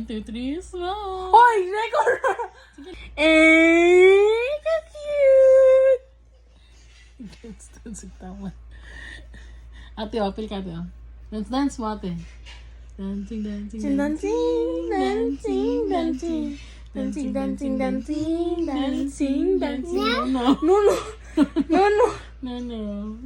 1, 2, 3, smile! Hoy! Record! Eh, ka-cute! Dance, dance, tama. Ate, oh, apil ka, ate, oh. Dance, dance mo, ate. Dancing, dancing, Dancing, dancing, dancing. Dancing, dancing, dancing, dancing, dancing. No, no. No, no. No, no. No, no.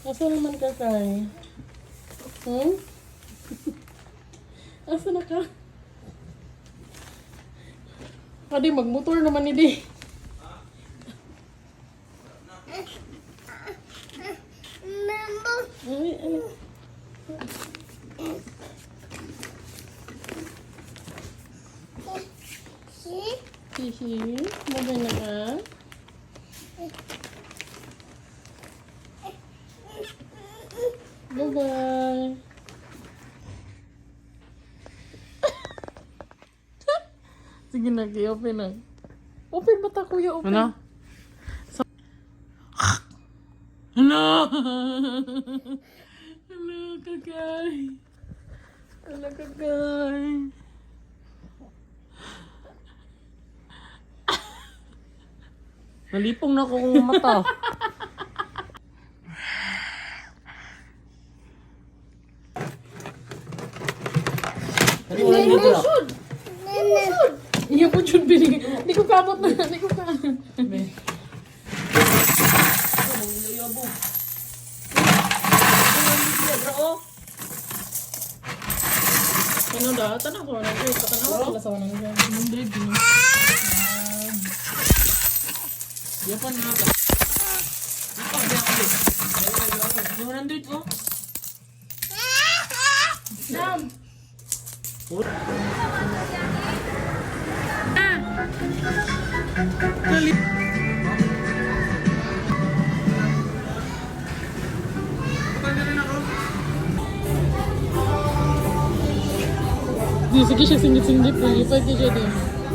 Asa naman ka, Kai? Hmm? Asa na ka? Adi, magmotor naman ni Di. Ay, ano? Hihi, maganda ka? Bye-bye. Sige na, open na. Open ba ta, kuya? Open. Ano? Ano? Ano, kakay? Ano, kakay? Nalipong na ako kong mata. Ano wala dito na? Iya po, Jun, binig. Hindi ko kamot na. Hindi ko kamot. Ano da? Tanong ko 100. Patanaw ko sa 100. 100 yun. Yapan na ito. 100 ko. Sam! Di, sige siya singit-singit. Lipad siya din.